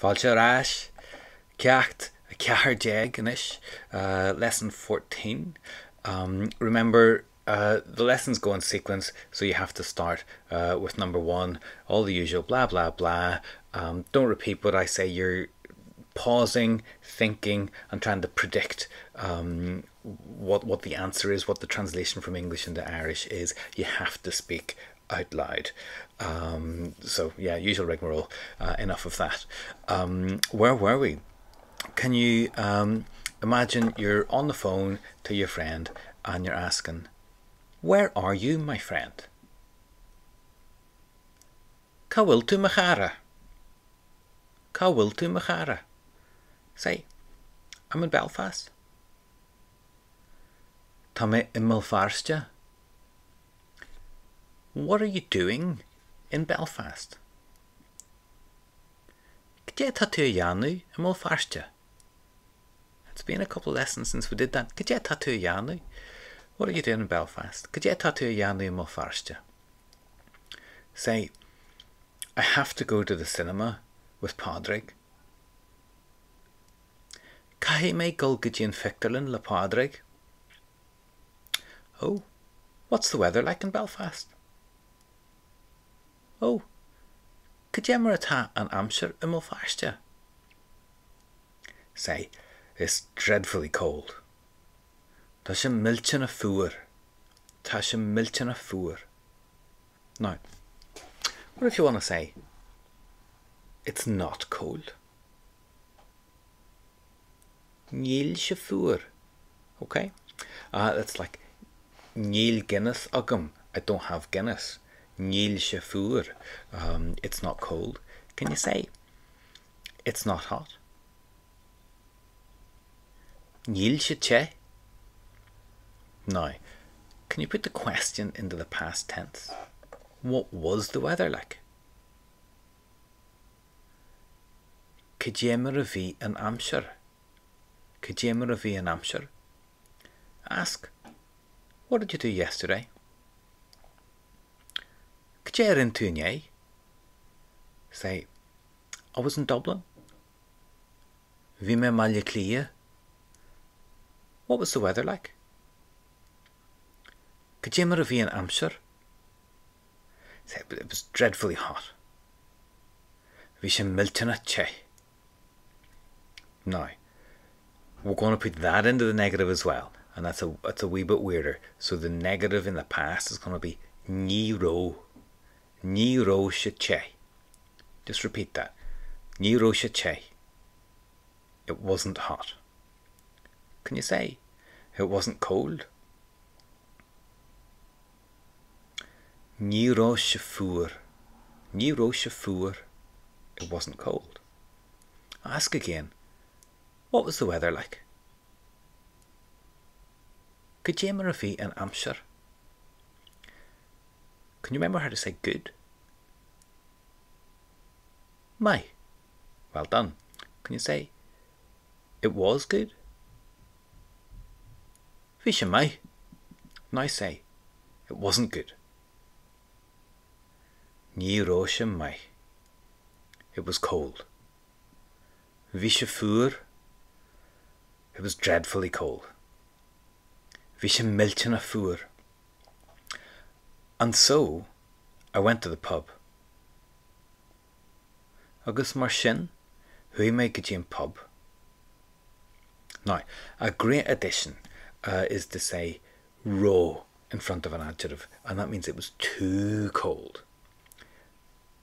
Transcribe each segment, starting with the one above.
Fáilte ar ais, Ceacht 14 anois, Lesson 14. Remember, the lessons go in sequence, so you have to start with number one, all the usual blah blah blah. Don't repeat what I say, you're pausing, thinking and trying to predict what what the answer is, what the translation from English into Irish is. You have to speak out loud. Um, so yeah, usual rigmarole. Uh, enough of that. Um, where were we? Can you um, imagine you're on the phone to your friend and you're asking, "Where are you, my friend?" Cá bhfuil tú, mo chara? Cá bhfuil tú, mo chara? Say, I'm in Belfast. Tá mé i mBéal Feirste. What are you doing in Belfast? Cad é atá tú a dhéanamh i mBéal Feirste? It's been a couple of lessons since we did that. Cad é atá tú a dhéanamh? What are you doing in Belfast? Cad é atá tú a dhéanamh i mBéal Feirste? Say, I have to go to the cinema with Pádraig. Caithfidh mé dul go dtí an phictiúrlann le Pádraig. Oh, what's the weather like in Belfast? Oh, cad é mar atá an aimsir i mBéal Feirste? Say, it's dreadfully cold. Tá sé millteanach fuar. Tá sé millteanach fuar. Now, what if you want to say, it's not cold? Níl sé fuar. Okay? Uh, that's like Níl Guinness agam. I don't have Guinness. Níl sé fuar. Um, it's not cold. Can you say it's not hot? Níl sé te. Now, can you put the question into the past tense? What was the weather like? Cad é mar a bhí an aimsir? Cad é mar a bhí an aimsir? Ask, What did you do yesterday? Cad é a rinne tú inné? Say, I was in Dublin. Bhí mé i mBaile Átha Cliath. What was the weather like? Cad é mar a bhí an aimsir? It was dreadfully hot. Bhí sé millteanach te. Now, we're going to put that into the negative as well, and that's a that's a wee bit weirder. So the negative in the past is going to be ní raibh. Ní raibh sé te. Just repeat that. Ní raibh sé te. It wasn't hot. Can you say it wasn't cold? Ní raibh sé fuar. Ní raibh sé fuar. It wasn't cold. Ask again, what was the weather like? Cad é mar a bhí an aimsir? Can you remember how to say good? Maith. Well done. Can you say it was good? Bhí sé maith. Now say it wasn't good. Ní raibh sé maith. It was cold. Bhí sé fuar. It was dreadfully cold. Bhí sé millteanach fuar. And so I went to the pub. Agus mar sin, chuaigh mé go dtí an pub. Now, a great addition uh, is to say ró in front of an adjective, and that means it was too cold.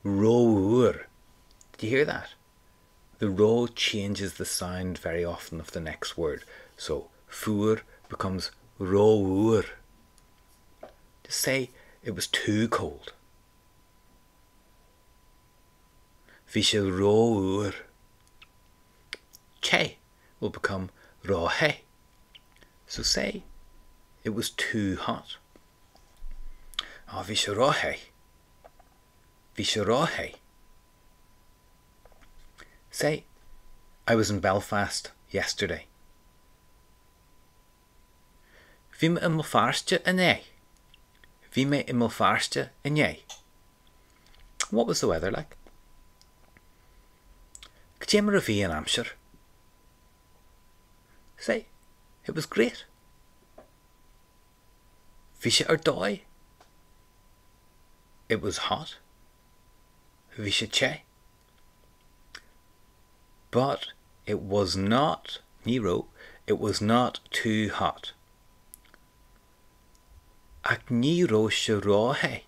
Rófhuar. Did you hear that? The ró changes the sound very often of the next word. So, fuar becomes rófhuar. Just say it was too cold. Bhí sé rófhuar. Te will become róthe. So say it was too hot. Á, bhí sé róthe. Bhí sé róthe. Say, I was in Belfast yesterday. Bhí mé i mBéal Feirste inné. Bhí mé i mBéal Feirste inné. What was the weather like? Cad é mar a bhí an aimsir? Say, it was great. Bhí sé ar dóigh. It was hot. Bhí sé te. But it was not, ní raibh, it was not too hot. Ach ní raibh sé ró-the.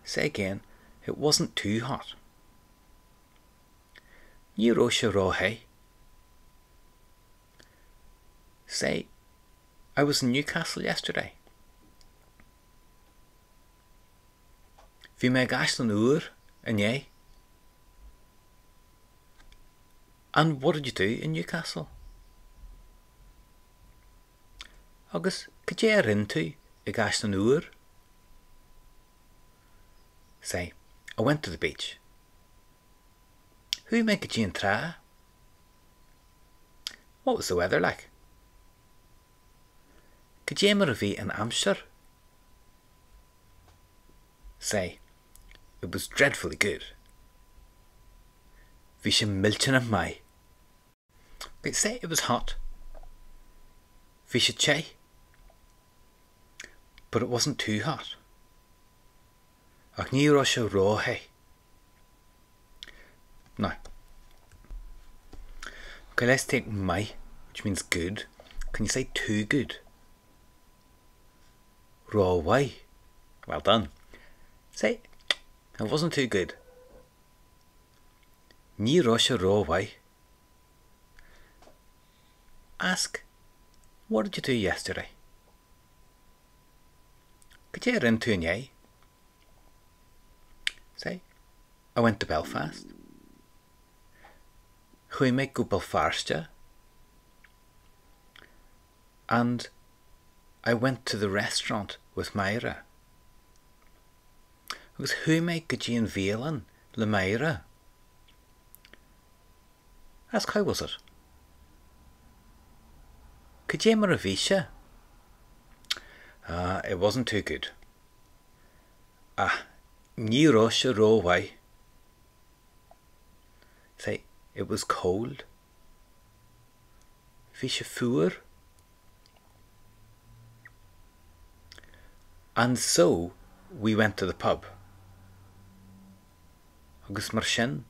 Say again, it wasn't too hot. Ní raibh sé ró-the. Say, I was in Newcastle yesterday. Bhí mé i gCaisleán Uidhir inné. And what did you do in Newcastle? Agus cad é a rinne tú i gCaisleán Uidhir? Say, I went to the beach. Chuaigh mé go dtí an trá. What was the weather like? Cad é mar a bhí an aimsir? Say, it was dreadfully good. Bhí sé millteanach maith. Okay, say it was hot. Bhí sé te. But it wasn't too hot. Ach ní raibh sé ró-the. Now, okay, let's take maith, which means good. Can you say too good? Rómhaith. Well done. Say, it wasn't too good. Ní raibh sé rómhaith. Ask, what did you do yesterday? Cad é a rinne tú inné? Say, I went to Belfast. Chuaigh mé go Béal Feirste. And I went to the restaurant with Máire. Agus chuaigh mé go dtí an bhialann le Máire. Ask how was it? Cad é mar a bhí sé? Ah, it wasn't too good. Ah, ní raibh sé rómhaith. Say, it was cold. Bhí sé fuar. And so we went to the pub. Agus mar sin,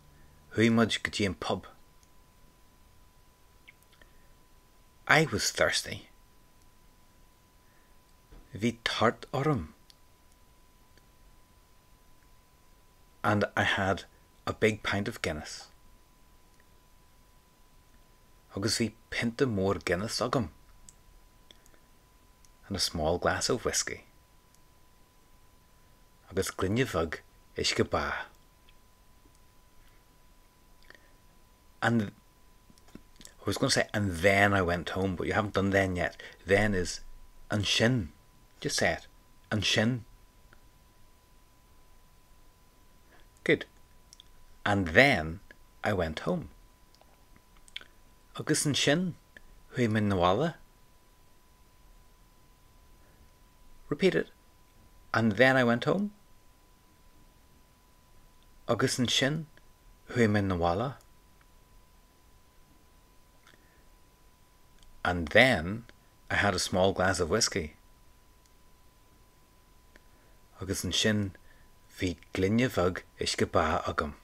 chuaigh muid go dtí an pub. I was thirsty. Bhí tart orm. And I had a big pint of Guinness. Agus bhí pionta mór Guinness agam. And a small glass of whiskey. Agus gloine bheag uisce beatha. And I was going to say, and then I went home, but you haven't done then yet. Then is ansin. Just say it. Ansin. Good. And then I went home. Agus ansin, chuaigh mé 'na bhaile. Repeat it. And then I went home. Agus ansin, chuaigh mé 'na bhaile. And then I had a small glass of whiskey. Agus ansin bhí gloine bheag uisce beatha agam.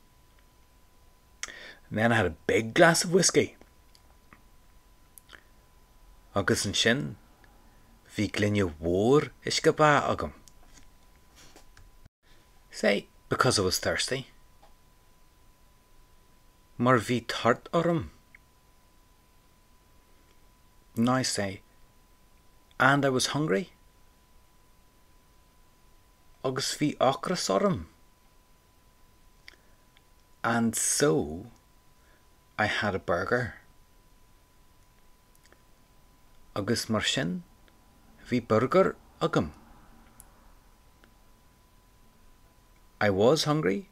And then I had a big glass of whiskey. Agus ansin bhí gloine mhór uisce beatha agam. Say, because I was thirsty. Mar bhí tart orm. Now say, and I was hungry. Agus bhí ocras orm. And so I had a burger. Agus mar sin, bhí burgar agam. I was hungry.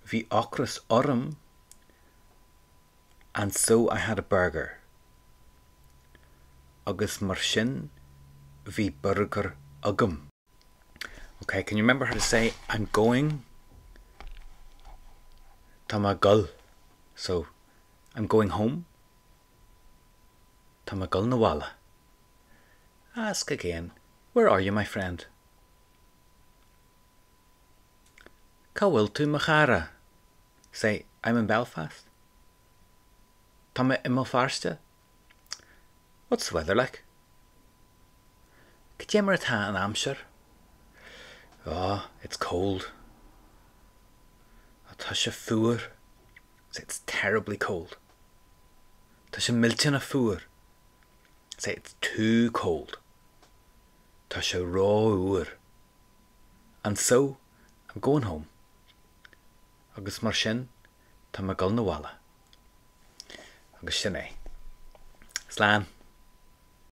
Bhí ocras orm. And so I had a burger. Agus mar sin, bhí burgar agam. Okay, can you remember how to say I'm going? Tá mé ag gol. So, I'm going home. Tá mé ag gol na bhaile. Ask again, where are you, my friend? Cá bhfuil tú, mo chara? Say, I'm in Belfast. Tá mé i mBéal Feirste. What's the weather like? Cad é mar atá an aimsir? Oh, it's cold. Oh, tá sé fuar. Say, it's terribly cold. Tá sé millteanach fuar. Say, it's too cold. Tá sé rófhuar. And so, I'm going home. Agus mar sin, tá mé ag gol na bhaile. Agus sin é. Slán.